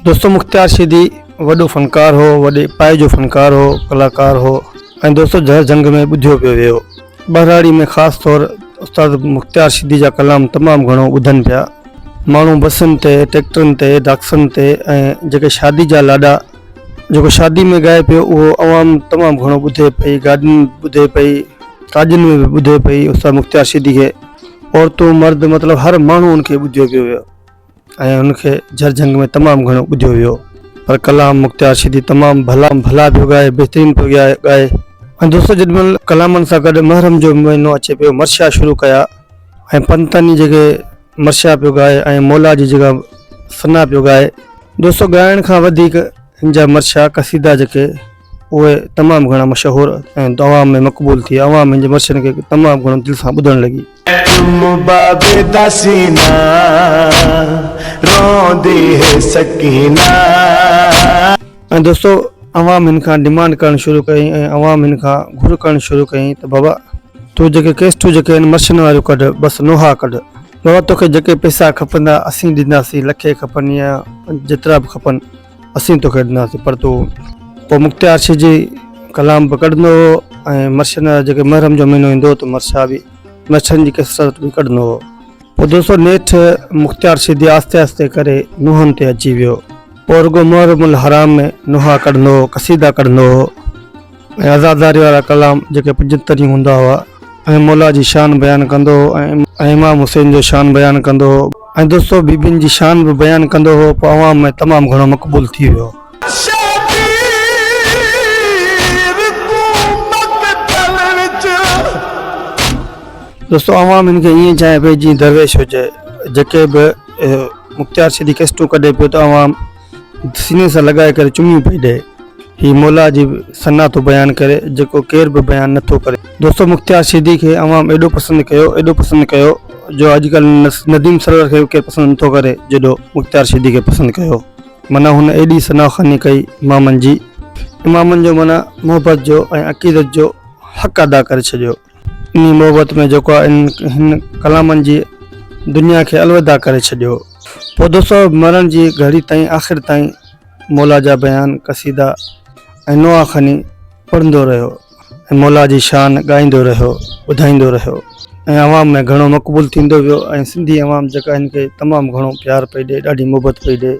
دوستو مختيار شيدي وڏو فنڪار هو، وڏي پائي جو فنڪار هو، ڪلاڪار هو ۽ دوستو جهر جهنگ ۾ ٻڌيو پيو ويو. ٻهراڙي ۾ خاص طور استاد مختيار شيدي جا ڪلام تمام گهڻو ٻڌن پيا. ماڻهو بسن تي، ٽريڪٽرن تي، ڊاڪسن تي ۽ جيڪي شادي جا لاڏا جيڪو شادي ۾ ڳائي پيو اهو عوام تمام گهڻو ٻڌي پئي، گاڏين ۾ به ٻڌي پئي، ڪاڄن ۾ به ٻڌي پئي استاد مختيار شيدي کي. عورتون، مرد مطلب هر ماڻهو ان کي ٻڌيو پيو ويو. ۽ هن کي جھر جھنگ ۾ تمام گھڻو ٻڌيو ويو. پر ڪلام مختيار شيدي تمام ڀلا ڀلا پيو ڳائي، بهترين پيو ڳائي. ۽ دوستو جيڏي مهل ڪلامن سان گڏ محرم جو مهينو اچي پيو مرثيا شروع ڪيا ۽ پنتني جيڪي مرثيا پيو ڳائي ۽ مولا جي جيڪا ثنا پيو ڳائي. دوستو ڳائڻ کان وڌيڪ هن جا مرثيا قصيدا جيڪي اهي تمام گهڻا مشهور ۽ عوام ۾ مقبول ٿي ويا. عوام هن جي مرثين کي تمام گهڻو دل سان ٻڌڻ لڳي. چم بابي دا سينا روندي هي سڪينا. ۽ دوستو عوام هن کان ڊمانڊ ڪرڻ شروع ڪئي ۽ عوام هن کان گهر ڪرڻ شروع ڪئي ته بابا تون جيڪي ڪيسٽون جيڪي آهن مرشن واريون ڪڍ بس نوحا ڪڍ بابا توکي جيڪي پئسا کپندا اسين ڏينداسين لکين کپن يا جيترا به کپن اسين توکي ڏينداسين پر تون پوء مختيار شيجي ڪلام به ڪڍندو هو ۽ مرشن جا جيڪي محرم جو مهينو ايندو هو ته مرشا به مرشن جي ڪسرت به ڪڍندو هو پوء دوستو نيٺ مختيار شيدي آهستي آهستي ڪري نوحن تي اچي ويو پوء رڳو محرم الحرام ۾ نوحا ڪڍندو هو قصيدا ڪڍندو هو ۽ عزاداري وارا ڪلام جيڪي پنجتري هوندا هئا ۽ مولا جي شان بيان ڪندو هو ۽ امام حسين جو شان بيان ڪندو هو ۽ دوستو بيبين جي شان به بيان ڪندو هو پوء عوام ۾ تمام گهڻو مقبول ٿي ويو. شبير تون مقتل وچ. دوستو عوام هن کي ائين چاهي پئي جيئن درويش هجي جيڪي به مختيار شيدي ڪيسٽون ڪڍي پيو ته عوام سيني سان لڳائي ڪري چميون پئي ڏئي. هي مولا جي ثنا ٿو بيان ڪري جيڪو ڪير به بيان نه ٿو ڪري. دوستو مختيار شيدي کي عوام ايڏو پسند ڪيو ايڏو پسند ڪيو جو اڄڪلهه نديم سرور کي به ڪير پسند نه ٿو ڪري جيڏو مختيار شيدي کي پسند ڪيو. معنيٰ هن ايڏي ثنا خواني ڪئي امامن جي. امامن جو معنيٰ محبت جو ۽ عقيدت جو حق ادا ڪري ڇڏيو. انهي محبت ۾ جيڪو آهي هن ڪلامن جي دنيا کي الوداع ڪري ڇڏيو. پوء دوستو مرڻ جي گهڙي تائين آخر تائين مولا جا بيان، قصيدا ۽ نوحا خواني پڙهندو رهيو ۽ مولا جي شان ڳائيندو رهيو، ٻڌائيندو رهيو ۽ عوام ۾ گهڻو مقبول ٿيندو ويو ۽ سنڌي عوام جيڪا هن کي تمام گهڻو پيار پئي ڏئي ڏاڍي محبت پئي ڏئي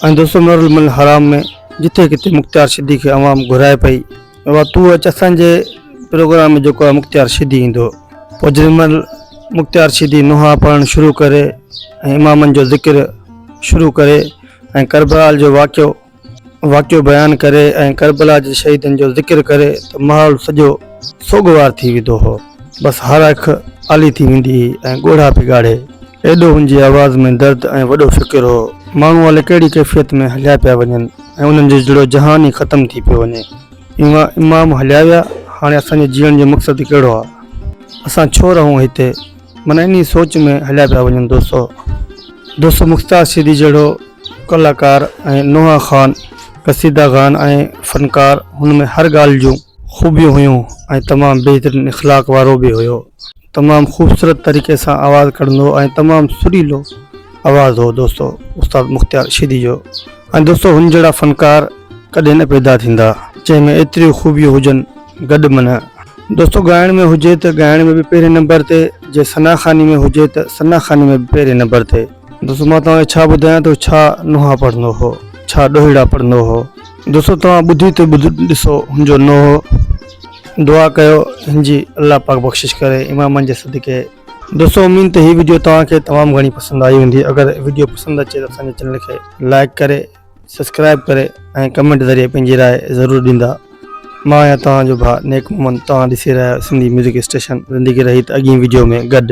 ۽ دوستو محرم الحرام ۾ جٿي ڪٿي مختيار شيدي کي عوام گهرائي پئي. بابا تون اچ اسان جي پروگرام ۾ جيڪو آهي مختيار شيدي ايندو پوء جنهن مهل مختيار شيدي نوحا پڙهڻ شروع ڪري ۽ امامن جو ذڪر شروع ڪري ۽ ڪربلا جو واقعو واقعو بيان ڪري ۽ ڪربلا جي شهيدن جو ذڪر ڪري ته ماحول سڄو سوڳوار ٿي ويندو هو بس هر اک آلي ٿي ويندي هئي ۽ ڳوڙها پئي ڳاڙي ايڏو هن جي آواز ۾ درد ۽ وڏو فڪر هو. ماڻهو الائي ڪهڙي ڪيفيت ۾ هليا پيا وڃن ۽ انهن جو جڙو جهان ئي ختم ٿي پيو وڃي. اها امام هليا ويا، هاڻي اسان جي جيئڻ جو مقصد ڪهڙو آ؟ اسان ڇو رهون هتي؟ معنيٰ انهي سوچ ۾ هليا پيا وڃن دوستو. دوستو مختار سيدي جهڙو ڪلاڪار ۽ نوحه خوان، قصيده غان ۽ فنڪار هن ۾ هر ڳالهه جون خوبيون هيون ۽ تمام بهترين اخلاق وارو به هيو. تمام خوبصورت طريقي سان آواز ڪڍندو هو ۽ تمام سريلو آواز هو دوستو استاد مختيار شيدي جو ۽ دوستو هن جهڙا فنڪار ڪڏهن نه پيدا ٿيندا جنهن ۾ ايتريون خوبيون هجن گڏ منه دوستو ڳائڻ ۾ هجي ته ڳائڻ ۾ به پهرين نمبر تي جي ثنا خواني ۾ هجي ته ثنا خواني ۾ به پهرين نمبر تي دوستو مان توهان کي ڇا ٻڌايان ته ڇا نوحا پڙهندو هو ڇا ڏوهيڙا پڙهندو هو دوستو توهان ٻڌي ته ڏسو هن جو نوحو دعا ڪيو هن جي الله پاڪ بخشش ڪري امامن جي صدقي. دوستو اميد ته هي وڊيو توهان کي تمام گهڻي پسند آئي هوندي اگر وڊيو پسند اچي ته اسان جي چينل کي لائڪ ڪري سبسڪرائب ڪري ۽ ڪمينٽ ذريعي پنهنجي راء ضرور ڏيندا مان آهيان توهان جو ڀاء نيڪ محمد توهان ڏسي رهيا آهيو سنڌي ميوزڪ اسٽيشن زندگي رهي ته اڳين وڊيو ۾ گڏ.